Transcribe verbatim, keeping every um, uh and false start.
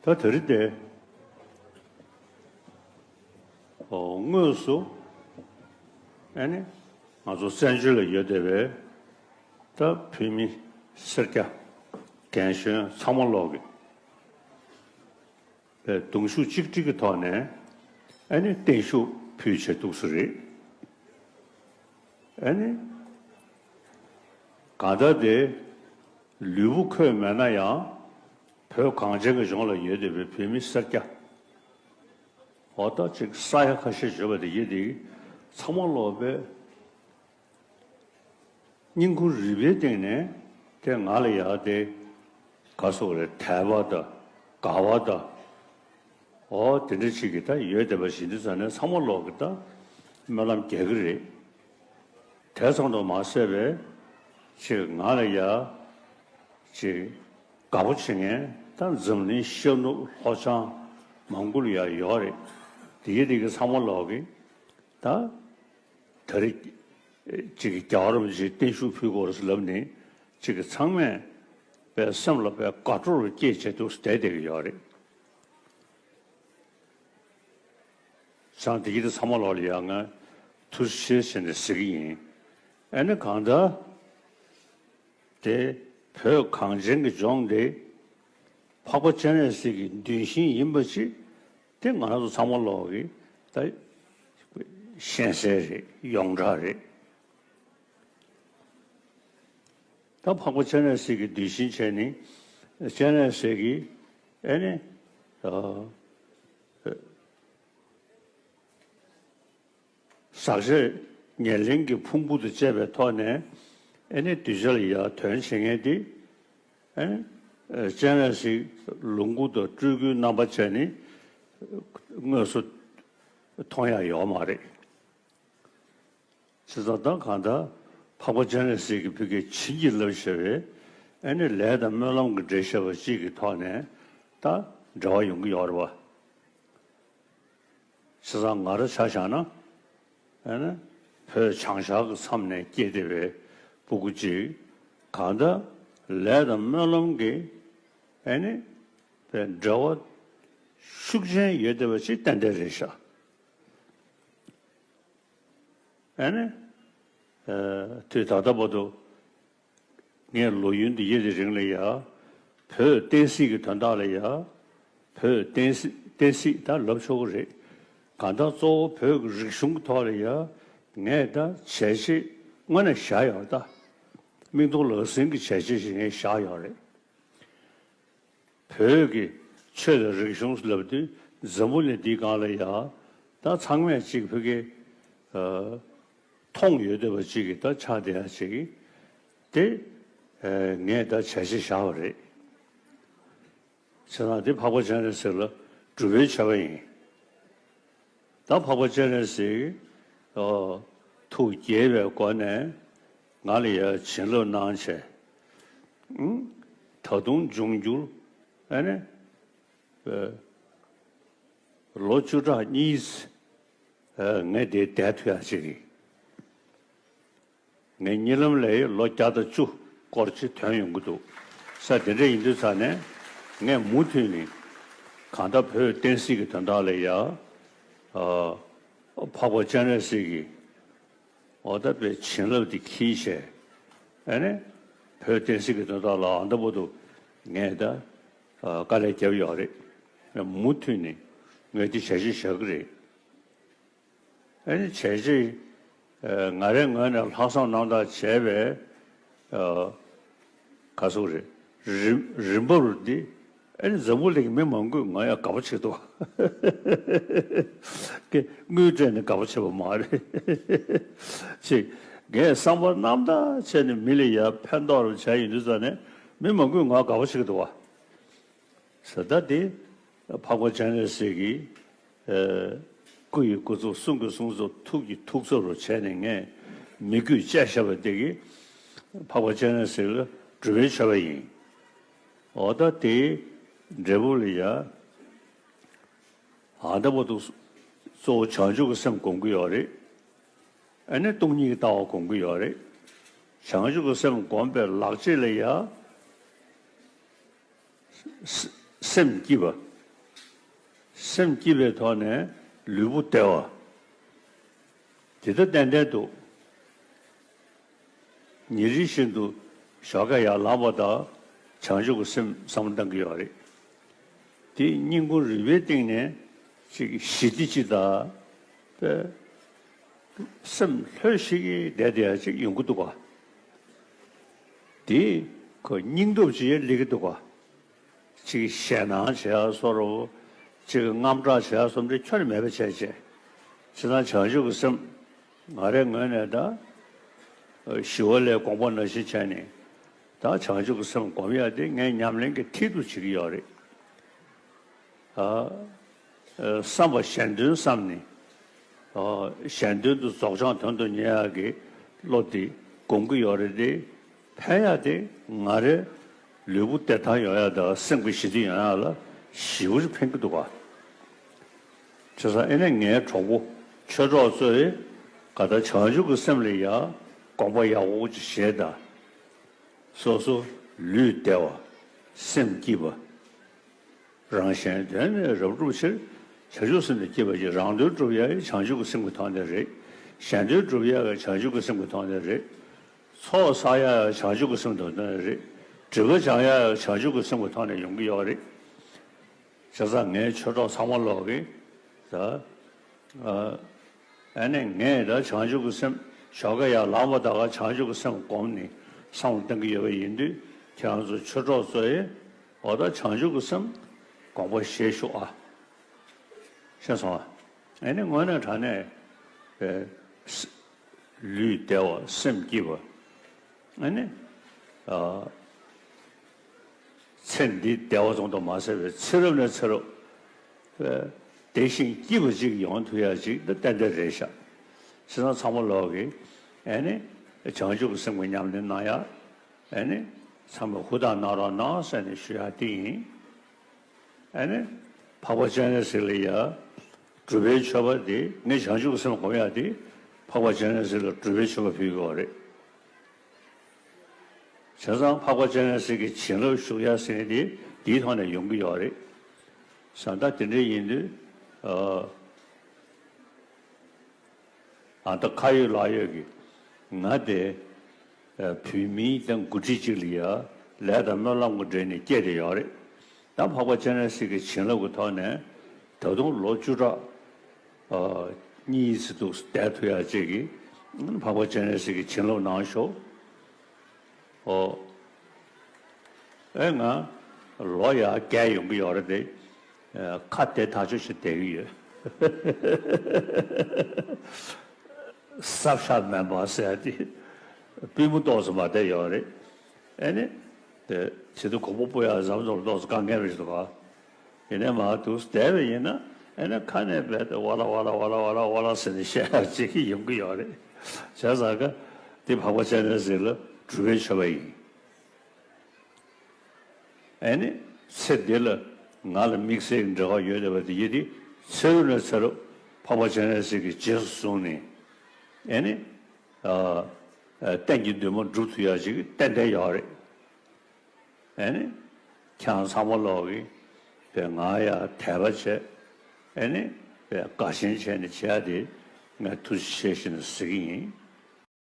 ད་དེ་རིང་དེ། ཨོ། དངོས་སུ་ཨ་ནི་ང་ཚོ་བཙན་བྱོལ་ལ་ཡོད་བསྡད་པའི་ད་བོད་མི་སེར་སྐྱ་རྒན་གཞོན་ཚང་མ་ལོག་གི་པའི་གདུང་ཤུགས་གཅིག་སྒྲིལ་གྱི་ཐོག་ནས་ཨ་ནི་བརྟན་བཞུགས་ཕུལ་བྱས་འདུག་ས་རེད། ཨ་ནི་གང་ལྟར་དེ་ལུས་པོ་འཁོད་མེད་ན་ཡང་བོད་གངས་ཅན་གྱི་ལྗོངས་ལ་ཡོད་བསྡད་པའི་བོད་མི་སེར་སྐྱ། འོ་ད་ཅིག་ས་ཡ་ཁ་ཤས་བརྗོད་པ་དེ་ཡིན་དེ་ཚང་མ་ལོག་པའི་སྙིང་ཁུང་རུས་པའི་སྟེང་ནས་དེ་ང་ལ་ཡག་དེ་ག་སོགས་རེད། དད་པ་དང་དགའ་བ་དང་། འོ་དེ་འདྲ་ཅིག་གི་ད་ཡོད་བསྡད་པ་ཞིག་འདི་ཙང་ནས་ཚང་མ་ལོག་གི་ད་སྨོན་ལམ་རྒྱག་གི་རེད། དེ་ཙམ་དུ་མ་ཟད་པའི་ཅིག་ང་ལ་ཡག་ཅིག་དགའ་པོ་བྱེད་མཁན་ད་འཛམ་གླིང་ཤར་ནུབ་ལྷོ་བྱང་མང་པོ་ལ་ཡག་ཡོད་རེད། དེ་ཡི་དེ་གི་ཚང་མ་ལོག་གི་ད། ད་རེས་ཅིག་གི་རྒྱལ་བ་རིན་པོ་ཆེའི་བརྟན་བཞུགས་ཕུལ་དགོས་རེད་ལབ་ནས་ཅིག་གི་ཚང་མས་པའི་སེམས་ལ་པའི་དགའ་སྤྲོ་རུ་སྐྱེས་བྱས་འདུག་བསྡད་བསྡད་ཀྱི་ཡོད་རེད། ཙང་དེ་གི་དེ་ཚང་མ་ལོག་ལ་ཡང་ང་ཐུགས་རྗེ་ཆེ་ཟེར་ནས་ཟེར་གྱི་ཡིན། ཨ་ནི་གང་ལྟར། དེ་བོད་གངས་ཅན་གྱི་ལྗོངས་འདི་འཕགས་པ་སྤྱན་རས་གཟིགས་ཀྱི་གདུལ་ཞིང་ཡིན་པ་ཅིག་དེ་ང་རང་ཚོ་ཚང་མ་ལོག་གི་ད་ཤེས་གསལ་རེད། ཡོངས་གྲགས་རེད། ད་འཕགས་པ་སྤྱན་རས་གཟིགས་ཀྱི་གདུལ་ཞིང་བྱས་ནི་སྤྱན་རས་གཟིགས་ཀྱི་ཨེ་ནི། ཟག་བཅས་ཉེར་ལེན་གྱི་ཕུང་པོ་དང་བཅས་པའི་ཐོག་ནས་ཨེ་ནི་གདུལ་བྱ་ལ་ཡར་དོན་བྱེད་མཁན་དེ་ཨེ་ནི་སྤྱན་རས་གཟིགས་ལོངས་སྐུ་དང་སྤྲུལ་སྐུའི་རྣམ་པ་བྱས་ནི་དངོས་སུ་མཐོང་ཡ་ཡོད་མ་རེད། བྱས་ཙང་ད་གང་ལྟར་འཕགས་པ་སྤྱན་རས་གཟིགས་ཀྱི་ཕ་གིའི་བྱིན་གྱིས་བརླབས་བྱས་པའི་ཨེ་ནི་ལས་དང་སྨོན་ལམ་གྱི་འབྲེལ་བཤད་པ་གཅིག་གི་ཐོག་ནས་ད་འབྲེལ་བ་ཡོང་གི་ཡོད་རེད་བ། བྱས་ཙང་ང་རང་ཆ་བཞག་ན་ཨེ་ནི་བོད་བྱང་ཤར་གྱི་མཚམས་ནས་སྐྱེས་བསྡད་པའི་སྤུ་གུ་གཅིག་གང་ལྟར་ལས་དང་སྨོན་ལམ་གྱི་ཨེ་ནི་པའི་འབྲེལ་བ་ཤུགས་ཆེན་ཡོད་བསྡད་པ་ཅིག་ཏན་ཏན་རེད་ཤག་ཨ་ནི། ཨ། དུས་ད་ལྟ་བར་དུ་ངས་ལོ་ཡུན་འདི་ཡི་དེ་རིང་ལ་ཡ། བོད་བསྟན་སྲིད་ཀྱི་དོན་དག་ལ་ཡ། བོད་བསྟན་སྲིད་བསྟན་སྲིད་ད་ལབ་ཆོག་གི་རེད། གང་ལྟར་གཙོ་བོ་བོད་ཀྱི་རིག་གཞུང་གི་ཐོག་ལ་ཡ། ངས་ད་བྱས་རྗེས་དངོས་གནས་བཞག་ཡོད་ད། མིག་མཐོང་ལག་ཟིན་གྱི་བྱས་རྗེས་ཞིག་ངས་བཞག་ཡོད་རེད། བོད་ཀྱི་ཆོས་དང་རིག་གཞུང་ལབ་དུས་འཛམ་བུ་གླིང་འདིའི་སྒང་ལ་ཡ། ད་ཚང་མས་ཅིག་བོད་ཀྱི་ཨ། མཐོང་ཡོད་བསྡད་པ་ཅིག་གི་ད་ཆགས་བསྡད་ཡ་ཅིག་གི་དེ་ཨ། ངས་ད་བྱས་རྗེས་བཞག་པ་རེད། བྱས་ཙང་དེ་འཕགས་པ་སྤྱན་རས་གཟིགས་ལ་སྒྲུབ་པའི་མཆོད་པ་ཡིན། ད་འཕགས་པ་སྤྱན་རས་གཟིགས་ཨ། ཐུགས་དགྱེས་པའི་སྒོ་ནས་ང་ལ་ཡ་བྱིན་རླབས་གནང་བྱས། ཨང་། ད་དུང་འབྱུང་འགྱུར་ཨ་ནི་ཨ། ལོ་བཅུ་ཕྲག་གཉིས་ཨ། ངས་དེ་བསྡད་ཐུབ་ཡ་ཅིག་གི་ངའི་གཉིད་ལམ་ལས་ལོ་བརྒྱ་དང་བཅུ་སྐོར་ཅིག་ཐོན་ཡོང་གི་འདུག་ས། དེ་འདྲ་ཡིན་དུས་ཙང་ནས་ངས་མུ་མཐུད་ནས་གང་ལྟར་བོད་བསྟན་སྲིད་ཀྱི་དོན་དག་ལ་ཡ། ཨ། འཕགས་པ་སྤྱན་རས་གཟིགས་ཀྱི་འོ་ད་པའི་བྱིན་རླབས་དེ་འཁྱེར་བྱས་ཨ་ནི་བོད་བསྟན་སྲིད་ཀྱི་དོན་དག་ལ་ཨ་ད་བར་དུ་ངས་ད་ཨ། དཀའ་ལས་བརྒྱབ་ཡོད་རེད། མུ་མཐུད་ནས་ངས་དེ་བྱས་རྗེས་བཞག་གི་རེད། ཨ་ནི་བྱས་རྗེས་ཨ། ང་རའི་ངོས་ནས་ལྷག་བསམ་རྣམ་དག་བྱས་པའི་ཨ། ག་ཟེར་རེད། རིམ་རིམ་པ་རུ་འདི་ཨ་ནི་འཛམ་བུ་གླིང་གི་མི་མང་པོས་ང་ཡང་དགའ་པོ་བྱེད་འདུག་ཀྱེ་དངུལ་སྤྲད་ནས་དགའ་པོ་བྱེད་པ་མ་རེད། ཅིག་ངས་བསམ་པ་རྣམ་དག་བྱས་ནས་མི་ལ་ཡ་ཕན་ཐོགས་རུ་བྱས་ཡོང་དུས་ཙང་ནས་མི་མང་པོས་ང་དགའ་པོ་བྱེད་ཀྱི་འདུག་བ། ཟེར་ད་དེ་འཕགས་པ་སྤྱན་རས་གཟིགས་ཀྱི་ཨ། སྐུ་ཡི་སྐུ་ཚབ། གསུང་གི་གསུང་ཚབ། ཐུགས་ཀྱི་ཐུགས་ཚབ་རུ་བྱས་ནས་ངས་མི་རྒྱུད་བཅད་བཞག་པ་དེ་གིས་འཕགས་པ་སྤྱན་རས་གཟིགས་ལ་སྒྲུབ་པའི་མཆོད་པ་ཡིན། འོ་ད་དེའི་འབྲས་བུ་ལ་ཡ། ཨ་ད་བར་དུ་གཙོ་བོ་བྱང་ཆུབ་ཀྱི་སེམས་སྒོམ་གྱི་ཡོད་རེད། ཨ་ནི་སྟོང་ཉིད་ཀྱི་ལྟ་བ་སྒོམ་གྱི་ཡོད་རེད། བྱང་ཆུབ་ཀྱི་སེམས་སྒོམ་པའི་ལག་རྗེས་ལ་ཡ། ས་སེམས་སྐྱིད་པ། སེམས་སྐྱིད་པའི་ཐོག་ནས་ལུས་པོ་བདེ་བ། དེ་ལྟ་ཏན་ཏན་འདུག་ཉིན་རེ་བཞིན་དུ་ཞོགས་ཀས་ཡར་ལངས་པ་དང་བྱང་ཆུབ་ཀྱི་སེམས་བསམ་བློ་བཏང་གི་ཡོད་རེད། དེ་སྙིང་ཁུང་རུས་པའི་གཏིང་ནས་ཅིག་ཞི་བདེ་ཅིག་དང་། དཔེ་སེམས་ལྷོད་ཤིག་གིས་བསྡད་བསྡད་ཡ་ཅིག་ཡོང་གི་འདུག་ག་དེ་ཁོ་སྙིང་སྟོབས་ཅིག་ཡང་སླེབས་ཀྱི་འདུག་ག་ཅིག་ཞེད་སྣང་བྱེད་ཡ་བཟོ་འདྲ་བོ། ཅིག་དངངས་སྐྲག་བྱེད་ཡ་བཟོ་འདྲ་ཁྱོན་ནས་མེད་པ་བྱས་བྱས། བྱས་ཙང་བྱང་ཆུབ་ཀྱི་སེམས། ང་རའི་ངོས་ནས་ད་ཞི་བ་ལྷའི་དགོངས་པ་ནང་བཞིན་བྱས་ནས། ད་བྱང་ཆུབ་ཀྱི་སེམས་སྒོམ་ཡ་དེ་ངའི་ཉམས་ལེན་གྱི་མཐིལ་དུ་བྱེད་ཀྱི་ཡོད་རེད། ཨ། བསམ་པ་གཞན་དོན་བསམ་ནས། ཨ། གཞན་དོན་དུ་རྫོགས་བྱང་དོན་དུ་གཉེར་ཡག་གི་བློ་དེ་སྒོམ་གྱི་ཡོད་རེད་དེ། ཕན་ཡག་དེ་ང་རའི་ལུས་པོ་བདེ་ཐང་ཡོང་ཡག་དང་སེམས་ཀྱི་ཞི་བདེ་ཡོང་ཡག་ལ་ཞེ་པོ་ཅིག་ཕན་གྱི་འདུག་ག་བྱས་ཙང་ཨེ་ནས་ངའི་གྲོགས་པོ་ཆོས་གྲོགས་ཚོས་ག་ད་བྱང་ཆུབ་ཀྱི་སེམས་ལ་ཡ་དགོངས་པ་ཡག་པོ་ཅིག་བཞེས་དང་། སོ་སོ་ལུས་བདེ་བ། སེམས་སྐྱིད་པ། རང་གཞན་དོན་ནི་རབ་བསྒྲུབ་ཕྱིར། བྱང་ཆུབ་སེམས་དང་བསྐྱེད་པ་ཡིས། རང་དོན་སྒྲུབ་ཡ་ཡང་བྱང་ཆུབ་ཀྱི་སེམས་ཀྱི་ཐོག་ནས་རེད། གཞན་དོན་སྒྲུབ་ཡ་ཡང་བྱང་ཆུབ་ཀྱི་སེམས་ཀྱི་ཐོག་ནས་རེད། ཚོགས་བསགས་ཡ་ཡང་བྱང་ཆུབ་ཀྱི་སེམས་ཀྱི་ཐོག་ནས་རེད། སྒྲིབ་པ་སྦྱང་ཡ་ཡང་བྱང་ཆུབ་ཀྱི་སེམས་ཀྱི་ཐོག་ནས་ཡོང་གི་ཡོད་རེད། བྱས་ཙང་ངའི་ཆོས་གྲོགས་ཚང་མ་ལོག་གིས་ད། ཨ། ཨ་ནི་ངས་ད་བྱང་ཆུབ་ཀྱི་སེམས་ཞོགས་ཀས་ཡར་ལངས་པ་ད་ག་བྱང་ཆུབ་ཀྱི་སེམས་བསྒོམས་ནས་བསམ་བློ་གཏང་གི་ཡོད་པ་ཡིན་དུས། ཁྱེད་རང་ཚོ་ཆོས་གྲོགས་ཚོ་ཡིས་འོ་ད་བྱང་ཆུབ་ཀྱི་སེམས་དགོངས་པ་བཞེས་ཤོག་ཨ། ཤེས་སོང་ཨ། ཨ་ནི་དངོས་གནས་དྲང་གནས། ཨེ། ས- ལུས་བདེ་བ་སེམས་སྐྱིད་པ། ཨ་ནི། ཨ། ཚེ་འདི་བདེ་བ་ཙམ་དུ་མ་ཟད་པའི་ཚེ་རབས་ནས་ཚེ་རབས། ཨ། བདེ་ཞིང་སྐྱིད་པ་ཅིག་ཡོང་ཐུབ་ཡ་ཅིག་འདི་ཏན་ཏན་རེད་ཤག་བྱས་ཙང་ཚང་མ་ལོག་གིས་ཨ་ནི་བྱང་ཆུབ་ཀྱི་སེམས་ཀྱི་ཉམས་ལེན་གནང་ཡ། ཨ་ནི་ཚང་མས་ཧུར་ཐག་གནང་རོགས་གནང་ཟེར་ནས་ཞུ་ཡ་དེ་ཡིན། ཨ་ནི་འཕགས་པ་སྤྱན་རས་གཟིགས་ལ་ཡ་སྒྲུབ་པའི་མཆོད་པ་དེ། ངས་བྱང་ཆུབ་ཀྱི་སེམས་སྒོམ་ཡ་དེ་འཕགས་པ་སྤྱན་རས་གཟིགས་ལ་སྒྲུབ་པའི་མཆོད་པ་ཕུལ་གྱི་ཡོད་རེད། བྱས་ཙང་འཕགས་པ་སྤྱན་རས་གཟིགས་ཀྱི་བྱིན་རླབས་ཞུགས་ཡ་ཟེར་ནས་དེ་དེའི་ཐོག་ནས་ཡོང་གི་ཡོད་རེད། བྱས་ཙང་དེ་འདྲ་ཡིན་དུས། ཨ། ཨ། ད་ཁ་ཡོད་ལག་ཡོད་ཀྱི་ང་དེ། ཨ། བོད་མིའི་དང་འགོ་ཁྲིད་ཅིག་ལ་ཡ་ལས་དང་སྨོན་ལམ་གྱི་འབྲེལ་ནས་སྐྱེས་ཏེ་ཡོད་རེད། ད་འཕགས་པ་སྤྱན་རས་གཟིགས་ཀྱི་བྱིན་རླབས་ཀྱི་ཐོག་ནས་ད་དུང་ལོ་བཅུ་ཕྲག་ཨ། གཉིས་ཙམ་འདུག་བསྡད་ཐུབ་ཡ་ཅིག་གིས་འཕགས་པ་སྤྱན་རས་གཟིགས་ཀྱི་བྱིན་རླབས་གནང་ཤོག་ཨོ། ཨེ། ང་ལོ་ཡ་བརྒྱད་ཡོང་གི་ཡོད་རེད་དེ། ཨ། ཁ་བདེ་ཐག་ཆོད་ཅིག་བསྡད་ཀྱི་ཡོད། སྲབ་ཤ་མེད་པ་ཟེར་ཡ་དེ། པུས་མོ་ཏོག་ཙམ་མ་བདེ་ཡོད་རེད། ཨ་ནི། དེ་བྱེད་དུ་གོམ་པ་སྤོ་ཡ་ཟམ་ཟོར་ཏོག་ཙམ་དཀའ་ངལ་རེད་འདུག་ག་ཡིན་ནའི་མར་འདུག་བསྡད་པ་ཡིན་ན། ཨ་ནི་ཁ་ནས་རྦད་དེ་ཝ་ལ་ཝ་ལ་ཝ་ལ་ཝ་ལ་ཝ་ལ་ཟེར་ནས་བཤད་ཡག་ཅིག་ཡོང་གི་ཡོད་རེད། བྱས་ཙང་ཀ་འདི་འཕགས་པ་སྤྱན་རས་གཟིགས་ལ་སྒྲུབ་པའི་མཆོད་པ་ཡིན། ཨ་ནི་ཚེ་འདི་ལ་ང་ལ་དམིགས་བསལ་གྱི་འབྲེལ་བ་ཡོད་བསྡད་པ་དེ་ཡིན་དུས་ཚེ་རབས་ནས་ཚེ་རབས་འཕགས་པ་སྤྱན་རས་གཟིགས་ཀྱི་རྗེས་སུ་བཟུང་ནས། ཨ་ནི། ཨ། ཨ། གཏན་གྱི་འདུན་མ་སྒྲུབ་ཐུབ་ཡག་ཅིག་ཏན་ཏན་ཡོད་རེད། ཨ་ནི་ཁྱེད་རང་ཚང་མ་ལོག་གིས་དཔེ་ང་ཡ་དད་པ་བྱས། ཨ་ནི་དཔེ་དགའ་ཞེན་བྱས་ནས་བྱས་ཏེ་ངས་ཐུགས་རྗེ་ཆེ་ཞེས་ནས་ཟེར་གྱི་ཡིན།